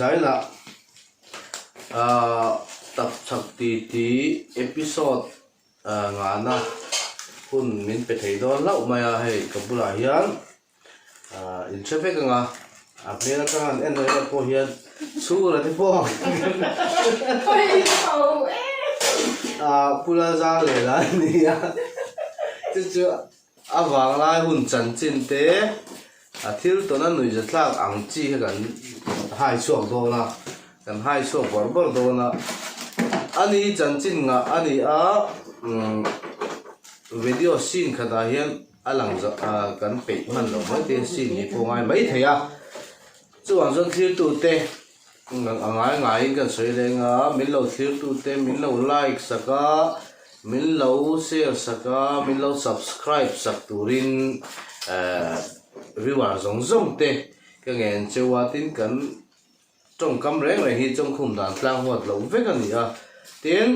Zainah ah tapchhak titi episode ngahna hun min pe thei dawn hlauh mai a hei ka bulah hian ah in hre vek ang a a hmel atanga an en reng pawh hian chhura te pawh ah Pu Lalzanglena a ni a chu chu A vanglai hun chanchin te, a thil tawna nuihzatlak ang chi kha kan hai chhuak dawn a, kan hai chhuak bawrh bawrh dawn a. A ni chanchin ngah a ni a, umm video scene khatah hian a lang zawh kan peih hman loh mai te scene hi pawh ngai mai thei a. Chuvang chuan thlirtute A ngai ngaiin kan sawi leng a, min lo thlirtute min lo like sak a, min lo share sak a, min lo subscribe sak turin eh viewer zawng zawng te ka ngen cheu a, tin kan tawngkam reng reng hi chawngkhum dan tlang huat loh vek a ni a, tin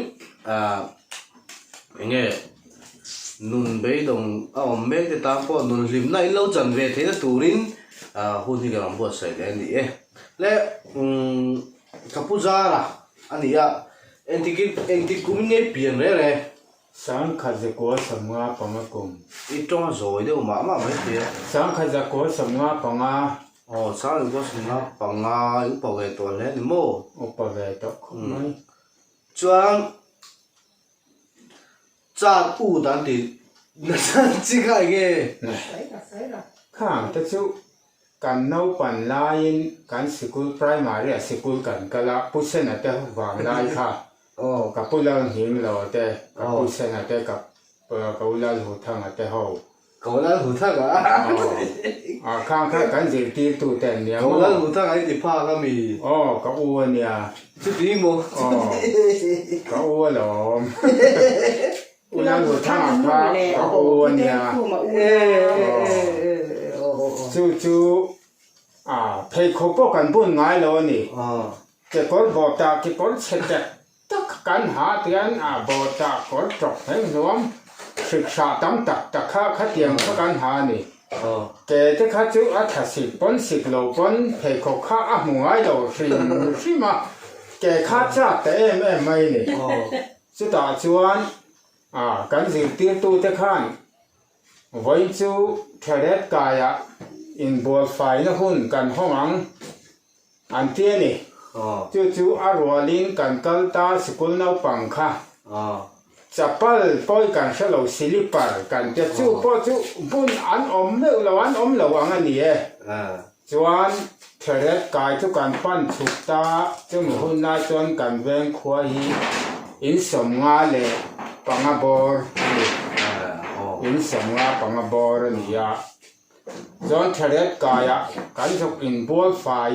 ah eng nge nun beidawng a awm mek te tan pawh nun hlimna in lo chan ve theihna turin ah hun hi ka rawn buatsaih leh a ni e. Le umm ka pu zara a ni a, engtik in engtik kum in ngei pian reng reng? Sangkhat zakua 55 kum. I tawng a zawi deuh mah mah mai thei a. Sangkhat zakua 55. Aw sangkhat zakua 55 i upa ve tawh hle a ni maw? Upa ve tawh khawp mai. Chuan chat ut an tih nasa chi kha enge? Khang te chu Kan naupan laiin kan sikul primary ah sikul kan kal a, Pu Sena te vang lai kha ka Pu Lalnghinglo te, ka Pu Sena te, ka ka U Lalhuthanga te ho. Ka U Lalhuthanga? Aw, khang kha kan zirtirtu te an nia maw? Ka U Lalhuthanga i ti phak a mi? Aw, ka u a nia. Chuti maw? Aw, ka u alawm. U Lalhuthanga kha ka u a nia. Chu chu pheikhawk pawh kan bun ngai lo a ni. Kekawr bawtah kekawr chhe tek tak kan ha tian bawtah kawr tawk hleng hnuam hrik hrah tam tak tak kha khatiang kha kan ha a ni. Ke te kha chu a tha sik pawn sik lo pawn pheikhawk kha a hmu ngai lo hrim hrim a, ke kha chak ta em em mai a ni. Chutah chuan kan zirtirtute khan vawiin chu Theret kaiah inbualfaina hun kan hawng ang an ti a ni. Chu chu a rualin kan kal ta sikul naupang kha chapal pawi kan hre lo silipar kan tia chu pawh chu bun an awm meuh lo an awm lo ang a ni e. Chuan Theret kai chu kan pan chhuk ta, chumi hun lai chuan kan veng khua hi in 55 bawr a ni. In 55 bawr a ni a. Chuan Theret kaiah kan zuk inbual fai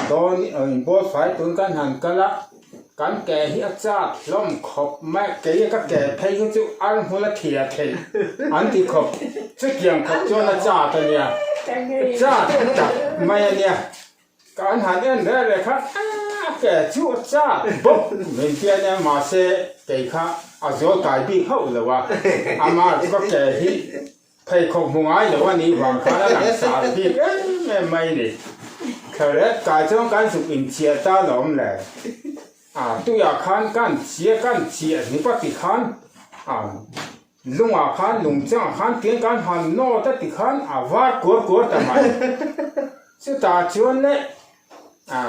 dawn, inbual fai tun kan han kal a, kan ke hi a chak hlawm khawp mai, kei ka ke phei hi chu ar hmul a thia thei an ti khawp, chutiang khawp chuan a chak a nia, chak tak mai a nia, kan han en reh reh kha a ke chu a chak bawk min tia nia mahse kei kha a zawl kai bik hauh lo a, amah chu ka ke hi Pheikhawk hmu ngai lo a nih vang khan a lang sar bik em em mai ni. Thlarek kai chuan kan zuk inchiah ta lawm le. A tuiah khan kan chiah kan chiah hnip a ti khan a lungah khan lungchangah khan tiang kan han nawt a ti khan a var kuar kuar ta mai. Chutah chuan le a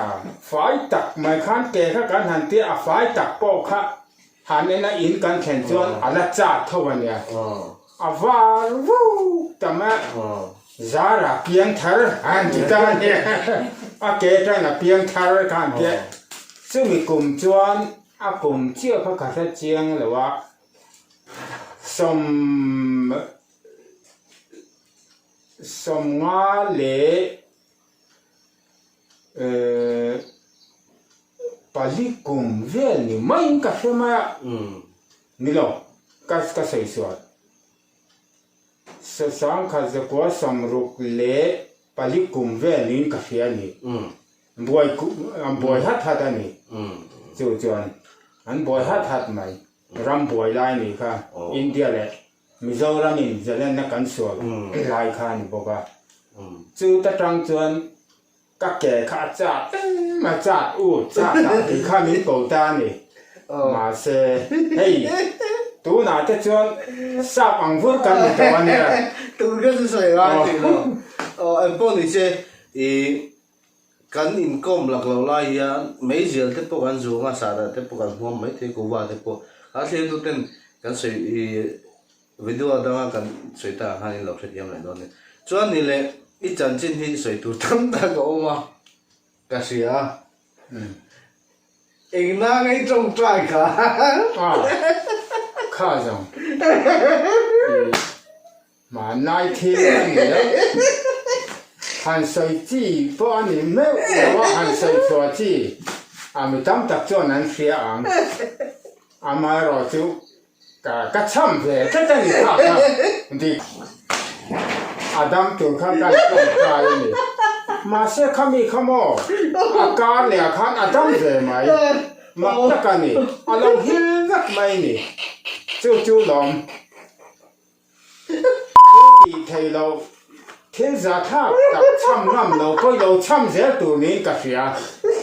fai tak mai khan ke kha kan han tia a fai tak pawh kha Han en a in kan thlen chuan a la chat tho a nia. A var vuk ta mai a. Zar a piang thar han ti ta a nia. A ke atangin a piang thar kha han tia. Chumi kum chuan a kum chiah kha ka hre chiang lo a. Sawm 50 leh Pali kum vel ni maiin ka hre mai a, ni lo, ka ka sawi sual. 1964 kum vel niin ka hria a ni. Buai an buai hat hat a ni. Chu chuan an buai hat hat mai. Ram buai lai ni kha India leh Mizoramin zalenna kan sual lai kha a ni bawk a. Chu ta tang chuan. Ka ke kha a chat em a chat u chat ah tih kha min ko ta a ni. Mahse hei tunah te chuan sap ang vur kan ni tawh a nia. Tun ka chu sawi ngai tih lo. Aw engpawh ni se i kan inkawm lak loh lai hian meizial te pawh kan zuang a sahdah te pawh kan huam mai thei kuva te pawh a thlir tu ten kan sawi i Video danga kan sawi takah khan in lo hrethiam leh dawn nia. Chuan ni leh i chanchin hi sawi tur tam tak a awm a, ka hria a. Eng nang ei tawngtai kha. A, kha zawng. I hmanlai thil a ni a, han sawi chi pawh a ni meuh lo a, han sawi chhuah chi a mi tam tak chuan an hria ang. Amaherawhchu Ka ka cham ve tlat a ni kha kha dik a dam tur khan kan tawngtai a ni. Mahse khami kha maw a kar leh ah khan a dam ve mai mak tak a ni a lo hil vek mai a ni chu chu lawm thil tih theih loh thil za thlak tak cham ngam lo pawh i lo cham zel tur niin ka hria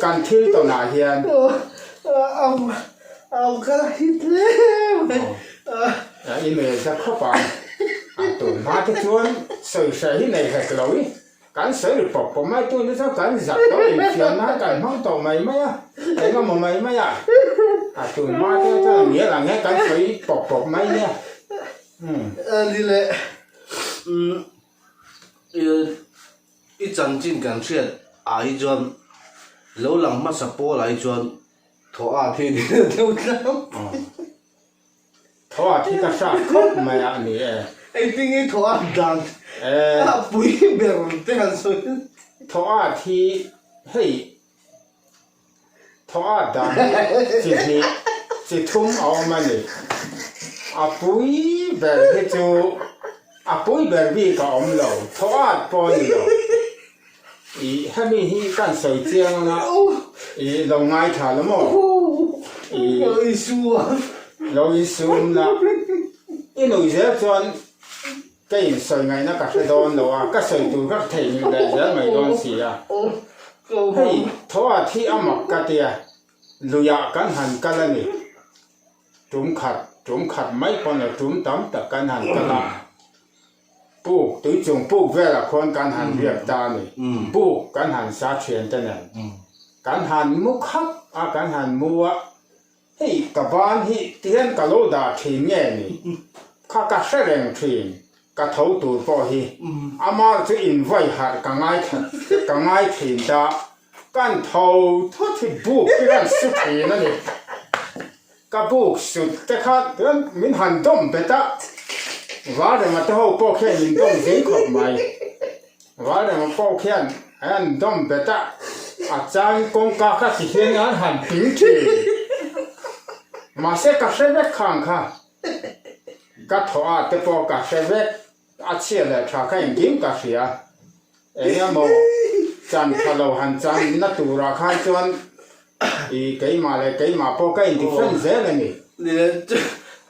kan thil tawnah hian. I mel za khawp ang a tun hma te chuan sawi hre hi nei hek lo i kan sawi ri pawp pawp mai tun te chuan kan zak tawh infiam nan kan hmang tawh mai mai a eng emaw mai mai a a tun hma te chuan ngial ang hian kan sawi pawp pawp mai nia. Ni leh i chanchin kan hriat ah hi chuan lo lang hmasa pawl ah hi chuan thaw at hi ni deuh tlang. Thaw at hi ka hrat khawp mai a ni e. Engtin nge thaw at dan a pui ber te han sawi. Thaw at hi hei Thaw at dan hi chi hnih, chi thum a awm a ni. A pui ber hi chu a pui ber bik a awm lo, thaw at pawh a ni lo. Ih hemi hi kan sawi chiang anga ih lo ngaithla lo maw? Ih lo insum la, i nuih zel chuan Ka insawi ngaihna ka hre dawn lo a, ka sawi tur ka theihnghilh leh zel mai dawn si a. Hei, thaw thi a mak ka tia, luiah kan han kal a ni. Tum khat, tum khat mai pawn lo, tum tam tak kan han kal a. Puk, tuichung puk velah khuan kan han riak ta a ni. Puk kan han sa thian te nen. Kan han mu khap a, kan han mu a. Hei ka ban hi tihian ka lo dah thin nge ni? Kha ka hre reng thin, ka tho tur pawh hi. Amar chu invai harh ka ngai ka ngai thin ta, kan tho thut hi buk hi kan su thin a ni. Ka buk sut te kha tihian min han dawm bet a, Valrema te ho pawh khian min dawm zing khawp mai. Valrema pawh khian An dawm bet a, a chang kawngka kha ti hian an han ping thin. Mahse ka hre vek khang kha, ka thaw a te pawh ka hre vek, a chhia leh tha kha engkim ka hria. Eng emaw chan tha lo han chan na turah khan chuan i keimah leh keimah pawh ka in defend zel a ni.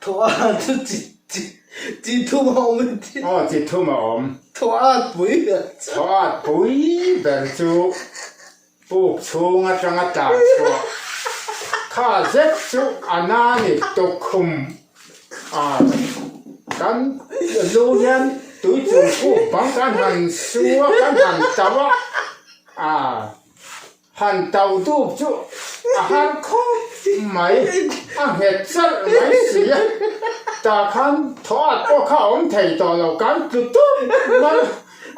Thaw a chu chi chi chi thum a awm in ti. Aw chi thum a awm. Thaw at pui ber chu. Thaw at pui ber chu puk chhung atanga tlan chhuah kha zet chu a na ni tukkhum a kan lu hian tui chung puk bang kan han su a kan han tauh a a. Han tau dup chu a har khawp mai, a nghet charh mai si a, tah khan thaw at pawh kha a awm thei tawh lo, kan tlu tup mai,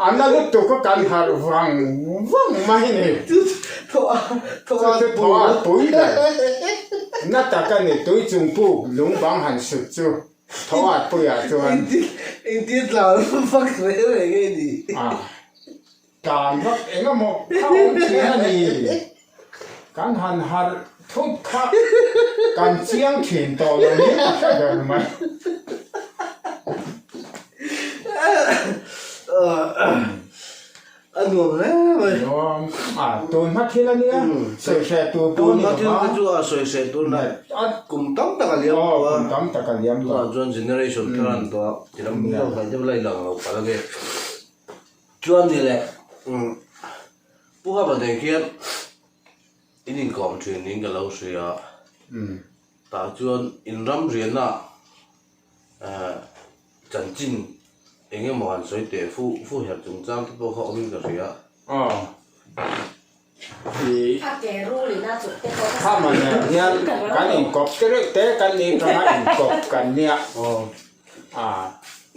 a na lutuk a kan harh vang vang mai a ni. Chu chu thaw at pui ber, na tak a ni, tui chung puk lung bang han sut chu thaw at puiah chuan. Engtin tlan vak reng reng nge ni? Tlan vak eng emaw kha awm thin a ni. Kan han harh thut kha kan chiang thin tawh lo ni a hre ber mai. A nuam hle mai. Nuam a, tun hma thil a nia, sawi hreh tur pawh a ni Tun hma thil lo te chu a sawi hreh tur na kum tam tak a liam tawh a. Kum tam tak a liam tawh. Tunah chuan generation thar an tawh a, ti lam deuh lai lang lo palh ange. Chuan ni leh umm. Pu Hama nen khian in inkawm thin niin ka lo hria a, tah chuan in ram riahna chanchin eng emaw han sawi teh fu fu her chungchang te pawh kha awmin ka hria. Aw Hama nen hian kan inkawp te reuh te kan nih atanga inkawp kan nia. A.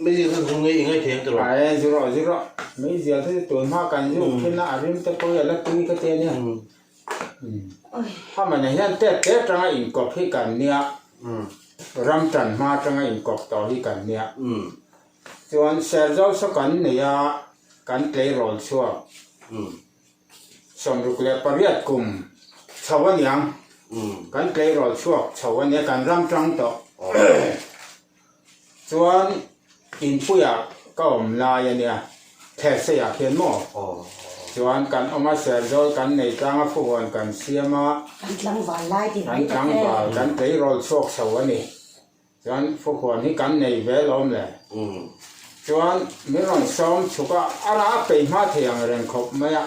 Meizial kha zung ngei i ngaithei ang tiraw? Ae, zu rawh, zu rawh. Meizial te chu tun hma kan zuk thin a, a rim te pawh hi a la tui ka ti a nia. Hama nen hian tet te atanga inkawp hi kan nia. Ram tan hma atanga inkawp tawh hi kan nia. Chuan Serzo saw kan nei a, kan tleirawl chhuak. 68 kum chho a niang, kan tleirawl chhuak chho a nia, kan ram tang tawh. Chuan inpuiah ka awm lai a nia, Thelseiah khian maw? Chuan kan awm a, Serzawl kan nei tlang a, Fuhuan kan siam a, Kan tlangval lai tih mai kan tlangval, kan tleirawl chhuak chho a ni. Chuan Fuhuan hi kan nei ve lawm le. Chuan min rawn sawm chhuk a, a rah a peih hma thei ang reng khawp mai a,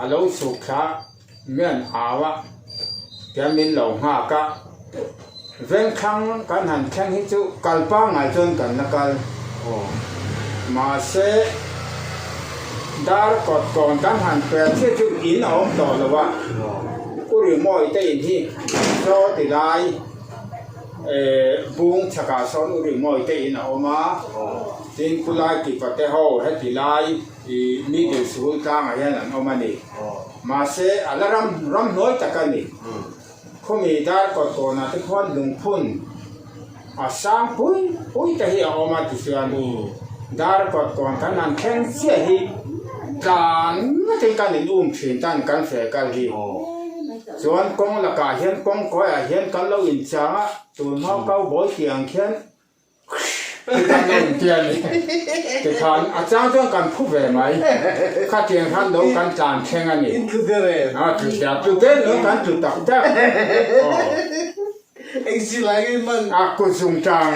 a lo chhuk thla mian au a, tian min lo nghak a. Vengthlang kan han thleng hi chu kal pangngai chuan kan la kal. Mahse dar kawt kawn kan han pel chiah chu in a awm tawh lo a, U Rimawi te in hi chaw ti lai. Bung chhakah sawn U Rimawi te in a awm a, tin khulai kipa te ho heti lai ih middle school tlangah hian an awm a ni. Mahse a la ram ramhnuai tak a ni. Khumi dar kawt kawnah te khuan lungphun a sang pui pui te hi a awm a tichuan dar kawt kawn kan han thleng chiah hi tlan ngatin kan in um thin tan kan feh kal hi. Chuan kawng lakah hian kawng kawiah hian kan lo inchang a, tun hma cowboy tih ang khian khi kan lo inti a ni. Tikhan a chang chuan kan phu ve mai, khatiang khan lo kan tlan thleng a ni. In tlu der em? A tlu der, tlu der lo kan tlu tak tak. Aw. Eng silai nge hman? A kut zung tang.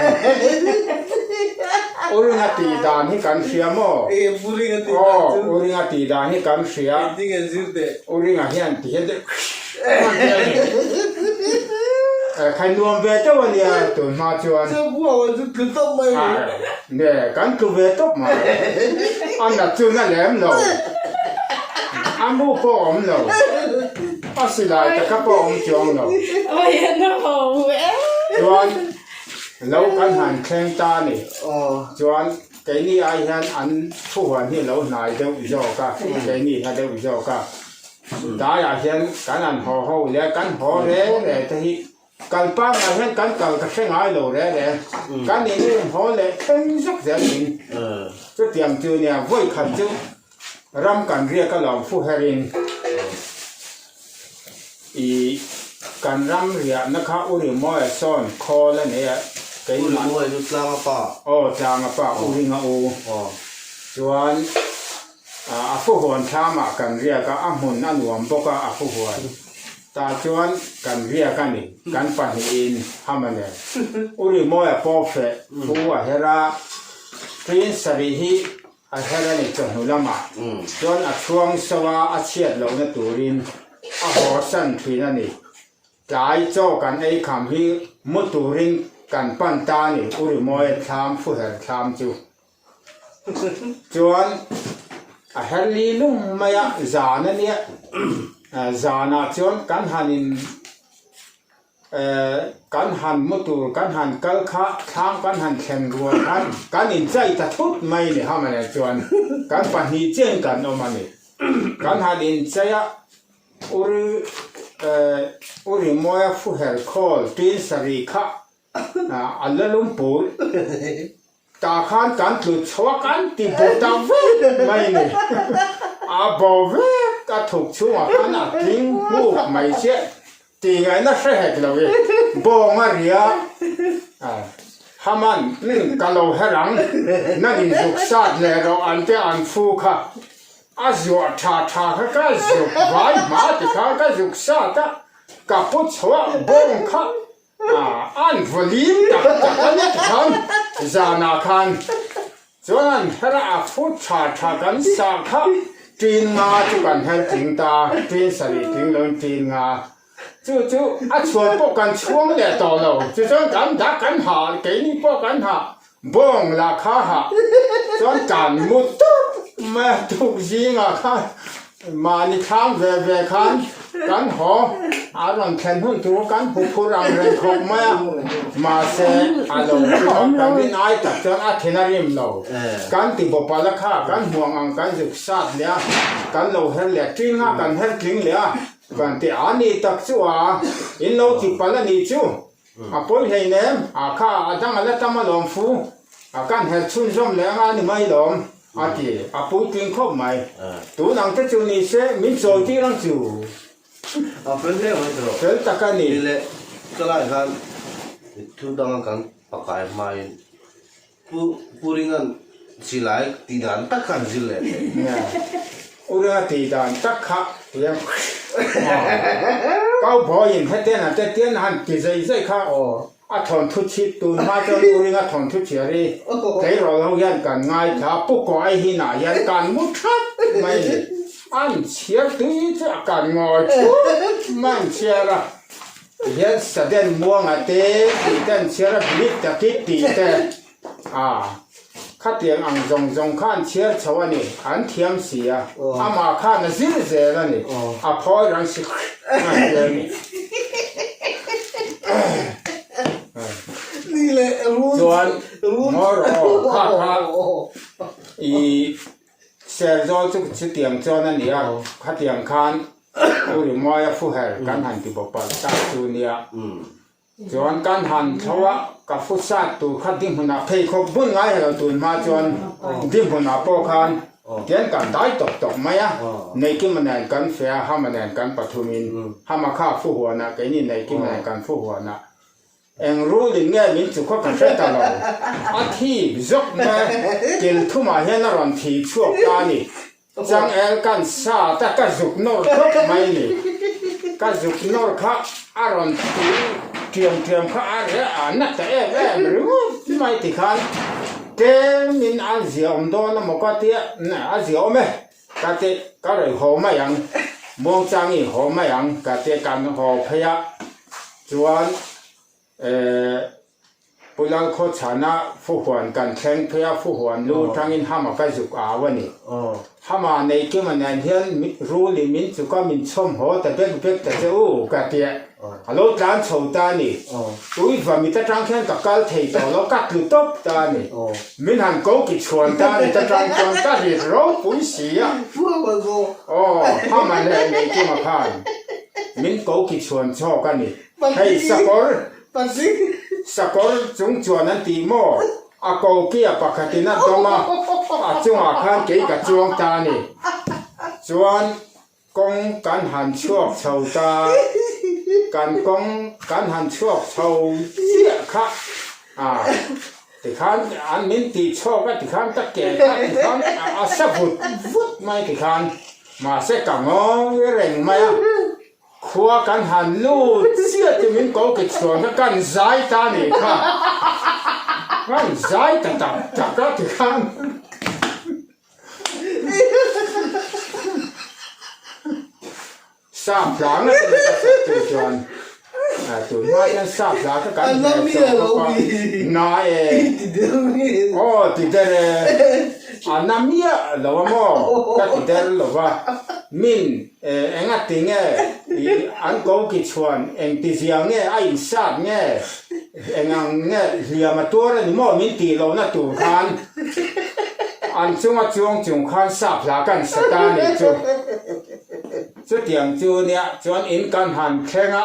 Uringa tih dan hi kan hria maw? Eng uringa tih dan chu? Aw, uringa tih dan hi kan hria. Engtin nge zir teh? Uringa hian ti hian deuh Khai nuam ve teuh a nia tun hma chuan. Chu buau chu tlu tawp mai ni. Ne, kan tlu ve tawp mai. A nat chu na lem lo. A mu pawh awm lo. A silai taka pawh awm chuang lo. Chuan lo kan han thleng ta a ni. Chuan keini ai hian an thuhuan hi a lo hnai deuh zawk a, keini hla deuh zawk a. Daiah hian kan han haw ho leh kan haw re re te hi kal pangngai hian kan kal ka hre ngai lo re re. Kan in haw leh thleng zek zel in chutiang chu nia vawi khat chu Ram kan riak a lo fu her in i kan ram riahna kha U Rimawia sawn khawl a nei a, U Rimawia chu tlang a pa. Aw tlang a pa, U Ringa u. Chuan a fu huan thlamah kan riak a, a hmun a nuam bawk a, a fu huan tah chuan kan riak a ni, kan pahnihin Hama nen. U Rimawia pawh feh fu a her a, Tin sarih hi A her a ni chawhnu lamah chuan a chhuang so a, a chhiat lohna turin a haw san thin a ni. Tlai chaw kan ei kham hi mu turin kan pan ta a ni, U Rimawia thlam fuher thlam chu. Chuan a her li lung mai a, zan a nia, zanah chuan kan han in Kan han mu tur kan han kal kha thlang kan han thlen rual khan kan inchai ta thut mai ni Hamane chuan kan pahnih chiahin kan awm a ni. Kan han inchai a, Uri Uri Mawia fuher khawl tin sarih kha a la lum pul. Tah khan kan tlu chho a, kan ti bo ta vek mai ni. A bo vek a thuk chhungah khan a tling huk mai chiah tih ngaihna hre hek lo i bawng a ria a, Haman ka lo her ang, nang in zuk sat leh rawh an te an fu kha a zuah tha tha kha ka zuk vai hma ti kha ka zuk sat a, ka pu chho a bawng kha An valim tak tak a ni khan zanah khan chuan an her a a fu tha tha kan sah kha. Ṭin nga chu kan her tling ta, ṭin sarih tling loin ṭin nga. Chu chu a chhuan pawh kan chhuang leh tawh lo. Tichuan kan dah kan ha, keini pawh kan ha, bawng lah kha ha chuan kan mu tawp mai a, tuk zingah khan mahni thlang ve ve khan kan haw a rawn thlen hun tur kan hmu phur ang reng khawp mai a, mahse a lo chu kan rin ai tak chuan a then a rim lo. Kan ti bawpala kha kan hmuang ang kan zuk sat leh a, kan lo her leh tling a, kan her tling leh a. Kan ti a ni tak chu a, in lo ti palh a nih chu. A pawi hleinem, a kha a dang a la tam alawm fu, a kan herh chhunzawm leh anga ni mai lawm, a ti, a puitling khawp mai. Tun ang te chu ni se, min chawi tir ang chu. A fel hle mai tawh. Fel tak a ni. Ni leh ka lai khan thu danga kan pakai hmain Pu Pu Ringa'n silai tih dan tak kha an zir leh thei. Nia, U Ringa tih dan tak kha tiang Cowboy in hetian an tetian a han ti zai zai kha a thawnthu chhit tun hma chuan U Ringa thawnthu chhiar hi tleirawl ho hian kan ngaithla a, Pu Kaw ai hinah hian kan mu that mai a ni. An chhiar tui chu a kan ngawi thut mai an chhiar a. Tihian Sudden Muanga te tih te an chhiar a, Blik Takit tih te a khatiang ang zawng zawng kha an chhiar chho a ni, an thiam si a, amah khan a zir zel a ni, a phawi rang si a ti a ni. Chuan ngaw rawh aw, kha kha i Serzawl chu chutiang chuan a ni a, khatiang khan U Rimawia fuher kan han ti bawk palh tak chu nia. Chuan kan han tho a, ka fu sat tur kha dinghmunah pheikhawk bun ngai helo tun hma chuan dinghmunah pawh khan tian kan dai tawk tawk mai a, Neikima nen kan feh a, Hama nen kan pathumin, Hama kha a fu huanah keini Neikima nen kan fu huanah Eng rulin nge min chu khaw ka hre ta lo. A thip zawk mai a, kil thumah hian a rawn thi chhuak ta a ni. Changel kan sat a, ka zuk nawr tawp mai a ni. Ka zuk nawr kha a rawn thi ṭiam ṭiam kha a reh a na ta em em ringawt mai tikhan tlemin a ziaawm dawn emaw ka tia, a ziaawm e ka ti, ka rawi haw mai ang, muangchangin haw mai ang ka ti, kan haw phei a. Chuan eh Pu Lalkhawchhana Fuhuan kan thleng phei a, Fuhuan lu tangin Hama ka zuk au a ni. Hama Neikima nen hian rulin min chuk a, min chhawm haw ta bek bek ta che u ka ti a, a lo tlan chho ta a ni. Tuiva mit atang khian ka kal thei tawh lo, ka tlu tawp ta a ni. Min han ko ki chhuan ta a ni ta tang chuan ka rit ropui si a. Aw, Hama leh Neikima khan. Min ko ki chhuan chhawk a ni. Hei sakawr, sakawr chung chuan an tih maw? A ko ki a pakhatin a dawm a, a chungah khan kei ka chuang ta a ni. Chuan kawng kan han chhuak chho ta, kan kawng kan han chhuak chho chiah kha a tikhan an min tih chhawk a tikhan ka ke kha tikhan a sa vut vut mai tikhan. Mahse ka ngawi reng mai a, khua kan han lut chiah chu min ko ki chhuan kha kan zai ta nih kha, kan zai ta tak tak a ti khan. Sap hla ngat a ni ka sak chu chuan tun hma hian sap hla kha kan hne chawp bawk a, na e, aw ti der e, a na miah lo a maw ka ti der lo va, min enga ti nge i an ko ki chhuan eng ti zia nge a insat nge engang nge hliam a tuar a ni maw min tih lohna tur khan an chunga chuang chung khan sap hla kan sa ta a nih chu. Chutiang chu nia chuan in kan han thleng a,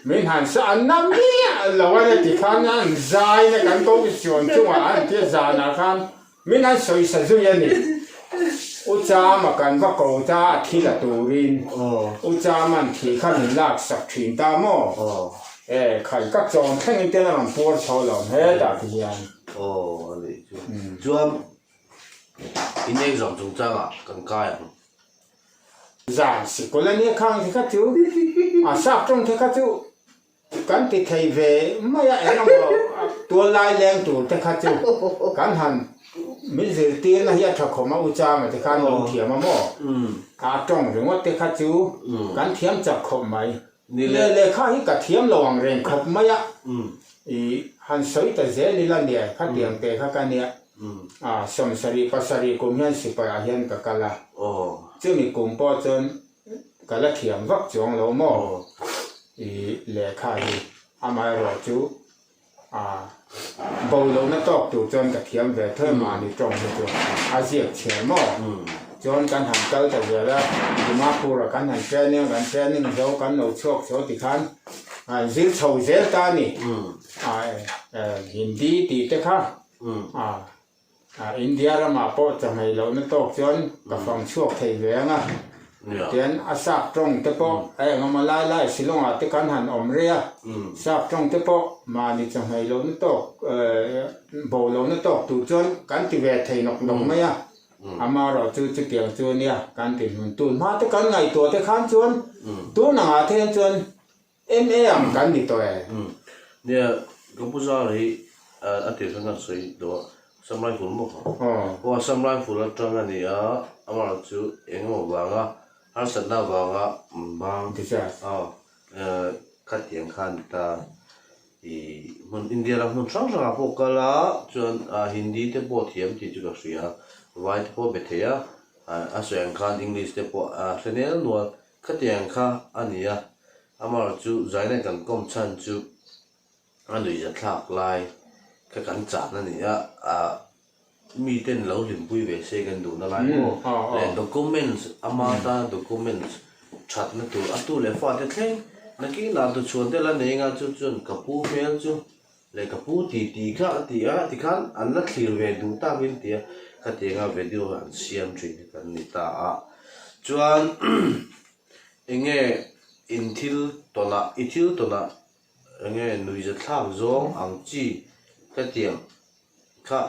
min han sa an na miah lo a nia tikhan an zai na kan ko chuan chungah an tia zanah khan min han sawi sa zui a ni. U Chama kan va ko ta a thi la turin U Chama'n thi kha min lak sak thin ta maw? E khai ka chawm thlengin te la rawn puar chho lo hetah ti hian. Aw a nih chu. Chuan in exam chungchangah kan kai ang. Zan sikul a nia khang te kha chu a sap tawng te kha chu kan ti thei ve mai a eng emaw tual lai leng tur te kha chu kan han. Min zirtirna hi a tha khawm a, u Chama te khan lo thiam a maw? A tawng ringawt te kha chu kan thiam chak khawp mai. Leh lehkha hi ka thiam lo ang reng khawp mai a, i han sawi ta zel ila nia, khatiang te kha ka nia. 70 pasarih kum hian sipai ah hian ka kal a, chumi kum pawh chuan ka la thiam vak chuang lo maw? I lehkha hi amaherawh chu A bo lohna tawk tur chuan ka thiam ve tho em mahni tawng hi chu a ziak chhiar maw? Chuan kan han kal ta zel a, Dimapur ah kan han training a, kan training zo kan lo chhuak chho tikhan a zir chho zel ta a ni. Hindi tih te kha a India ramah pawh chawhmeh lohna tawk chuan ka fang chhuak thei ve ang a, tian a sap tawng te pawh a eng emaw lai lai Shillong-ah te kan han awm rei a, sap tawng te pawh mahni chawhmeh lohna tawk bo lohna tawk tur chuan kan ti ve thei nawk nawk mai a, amaherawh chu chutiang chu ania kan ti hnun tun hma te kan ngaihtuah te khan chuan tun angah te hian chuan MA ang kan ni tawh e. Nia, ka pu zar hi a tir khan kan sawi tawh a, Assam Rifle maw kha? Aw Assam Rifle atang a ni a, amaherawh chu eng emaw vanga harsatna avanga bang khatiang kha a ni ta. I hmun India ram hmun hrang hrangah pawh kal a, chuan Hindi te pawh thiam tih chu ka hria, Vai te pawh be thei a, a sawi ang khan English te pawh a hre nel nual. Khatiang kha a ni a, amaherawh chu Zaina kan kawm chhan chu a nuihzathlak lai kha kan chan a ni a, ah miten lo hlimpui ve se kan duhna lai maw leh documents ama tana documents thatna tur a tu leh fate thleng nakinah tuchhuan te la nei anga chu chuan ka pu hmel chu leh ka pu ti ti kha a ti a tikhan an la thlir ve duh takin tia khatianga video an siam thin hi kan ni ta a chuan enge in thil tawnah i thil tawnah enge nuihzathlak zawng ang chi khatiang kha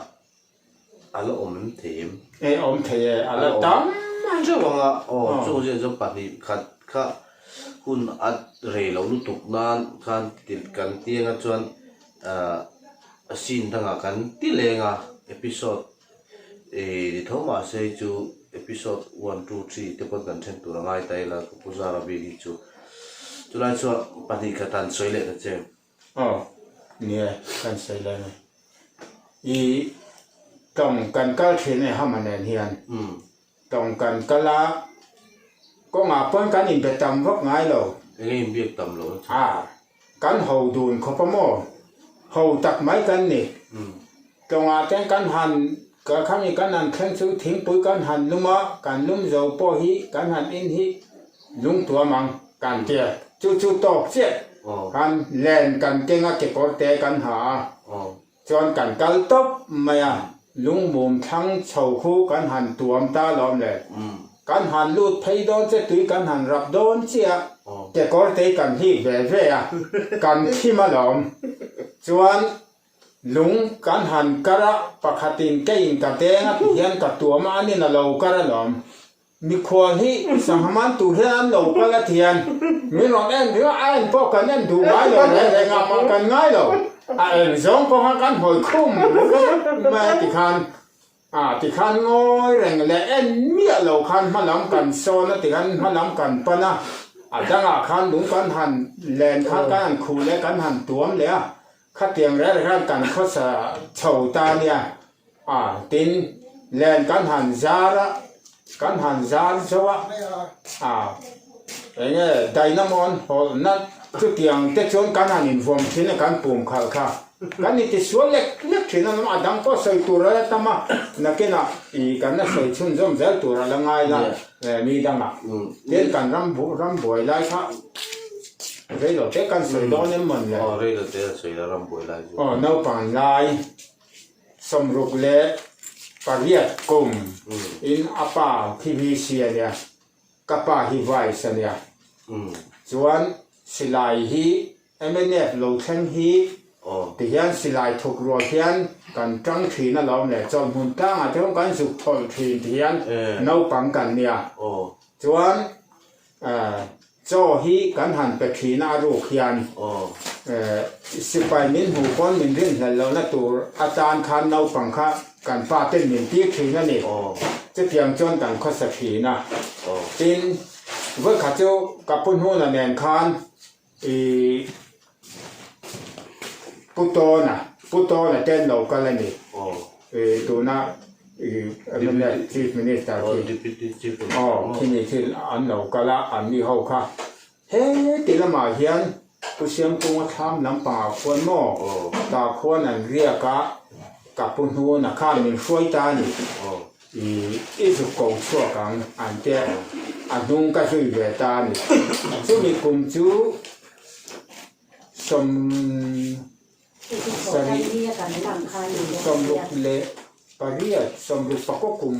a la awm em thei em? E awm thei e, a la tam mai. Chauh anga aw chung zia chuan pahnih khat kha hun a rei loh lutuk nan khan kan tiang a chuan ah scene dangah kan ti leng a episode ih ni tho mahse hei chu episode one two three te pawn kan then tur a ngai ta ila ka pu zara bik hi chu chulai chuan pahnih khat han sawi leh ta che. Aw, nia, kan sawi lai mai. I tawng kan kal thin e hama nen hian. Tawng kan kal a, kawngah pawn kan inbe tam vak ngai lo. Enge inbiak tam lo a chu? A, kan ho dun khawp a maw? Ho tak mai kan ni. Tawngah ten kan han ka khami kan han thleng chu thingpui kan han lum a, kan lum zo pawh hi kan han in hi lungtuam ang kan tia. Chu chu tawk chiah khan len kan keng a kekawr te kan ha a, chuan kan kal tawp mai a, lungmum thlang chho khu kan han tuam ta lawm le. Kan han lut phei dawn che tui kan han rap dawn chiah kekawr te kan hlik ve ve a, kan thim alawm. Chuan Lung kan han kar a, pakhatin keiin ka deng a ti hian ka tuam a, anin a lo kar alawm. Mikhual hi sangha man tur hian an lo kal a ti hian min rawn en ringawt a, en pawh kan en duh ngai lo reng reng a, mah kan ngai lo. A eng zawng pawh khan kan hawi khum reng mai a ti khan A tikhan ngawi reng leh en miah lo khan hmalam kan sawn a tikhan hmalam kan pan a, a dangah khan lung kan han len khan kan han khuh leh kan han tuam leh a, khatiang reng reng khan kan khawsa chho ta nia. A tin len kan han zar a, kan han zar zo a, a eng nge dynamo an hawlhna chutiang te chuan kan han invuam thin a kan pum khalh kha. Kan inti sual lek lek thin a, a dang pawh sawi tur a la tam a, nakinah ih kan la sawi chhunzawm zel tur a la ngai la mi dangah. Tin kan ram ram buai lai kha rei lo te kan sawi dawn em mawn le? Aw rei lo te a sawi la ram buai lai chu. Aw naupang lai 68 kum in a pa khi VC a nia, ka pa hi Vice a nia. Chuan silai hi Mnf lo thleng hi ti hian silai thuk rual hian kan tang thin alawm le, chawlhmun tlangah te pawh kan zuk thawlh thin ti hian naupang kan nia. Chuan. Chaw hi kan han pe thin a ruk hian sipai min hmuh pawn min rinhlelh lohna tur atan khan naupang kha kan pa ten min tir thin a ni. Chutiang chuan kan khawsa thin a. Tin, vawikhat chu ka pu hnuna nen khan ih Pu Tawna, Pu Tawna te an lo kal a ni. Tuna Chief Minister khi aw khimi khi an lo kal a, an ni ho kha heti lamah hian Pu Siamkunga thlam lampangah khuan maw tah khuan an riak a, ka pu hnuna khan min hruai ta a ni. I zuk ko chhuak ang an tia a hnung ka zui ve ta a ni. Chumi kum chu 70 68 60 kum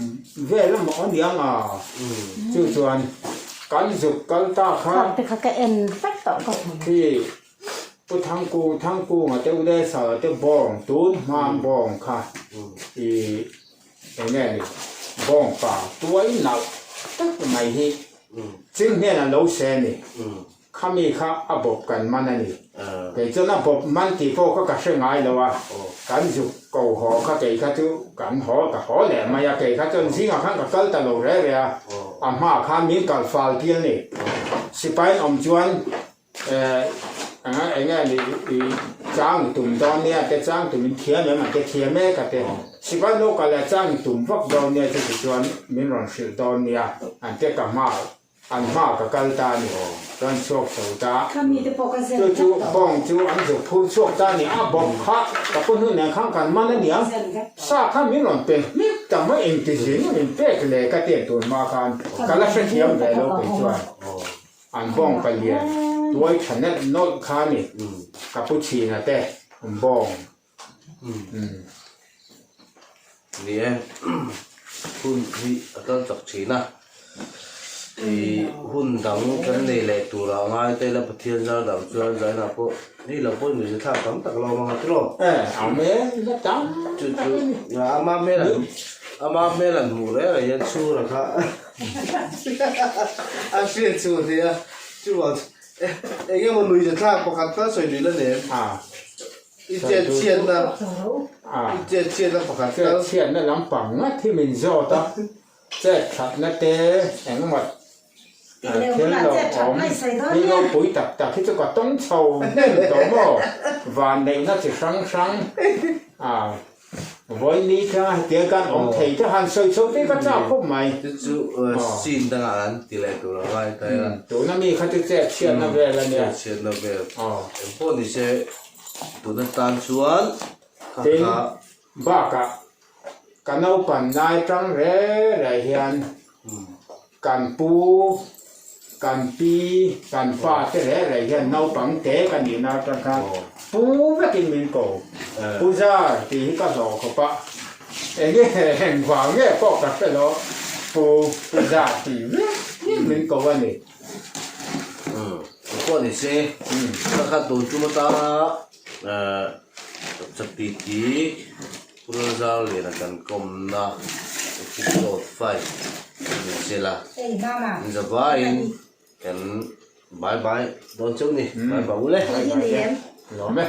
vel emaw a ni ang a, chu chuan kan zuk kal ta kha khi Pu Thangkung Thangkunga te u Delsala te bawng tun hman bawng kha i eng nge ni bawng pa tuai nalh tak mai hi ching hian an lo se a ni. Khami kha a bawp kan man a ni. Kei chuan a bawp man tih pawh kha ka hre ngai lo a, kan zuk ko haw kha kei kha chu kan haw ka haw leh mai a, kei kha chuan zingah khan ka kal ta lo re re a, a hmaah khan min kal fal tir a ni. Sipai awm chuan eng nge ni i chang i tum dawn nia te chang tum in thiam em an ti thiam e ka ti. Sipai lo kal leh chang i tum vak dawn nia chuti chuan min rawn hrilh dawn nia an ti a ka hmaah An hma ka kal ta a ni. Kan chhuak chho ta. Chu chu bawng chu an zuk phur chhuak ta a ni. A bawk kha ka pu hnu nen khan kan man a nia. Sa kha min rawn pe hmek ta mai engti zing min pek le ka tian tun hma khan ka la hrethiam ve lo kei chuan an bawng palian tuai tha nelh nawlh kha a ni. Ka pu chhina te bawng Ni e, hun hi a kal chak thin a, ih hun dang kan nei leh turah ngai te ila Pathian zar dang chuan zainah pawh hei lo pawh inruih thlak tam tak lo awm ang a tiraw? E, a hmel la tam tak a ni. Chu chu ama hmel an ama hmel an hmuh reng reng hian chhura kha a hriat chhuah theih a, chuvang eng emaw nuih thlak pakhat tal sawi duh la nem. I chet chhiatna i chet chhiatna pakhat kal. Chet chhiatna lampang ngat hi min zawt a, chet thatna te engemaw thil lo awm thil ropui tak tak hi chu ka tawng chho hnem tawh maw, vanneihna chi hrang hrang a. Vawiin thlanga hetiang kan awm thei te han sawi chho te ka chak khawp mai. Chu chu scene dangah an ti leh tur a ngai ta ila. Tuna mi kha chu chet chhiatna vel a nia. Chet chhiatna vel. Engpawh ni se tuna tan chuan kha Tin, bakah ka naupan lai tang re re hian kan pu, kan pi, kan pa te re re hian naupang te ka nihna atang khan pu vekin min ko. Pu Zar tih hi ka hlawh khawp a, enge engvang nge pawh ka hre lo, pu pu Zar tih vekin min ko a ni. Pawh ni se, ka khat tun tum atanga Chapiti Puralzarliana kan kawmna episode 5 ni sela zavaiin kan bye bye dawn chauh ni bye bye ule. Lawm e.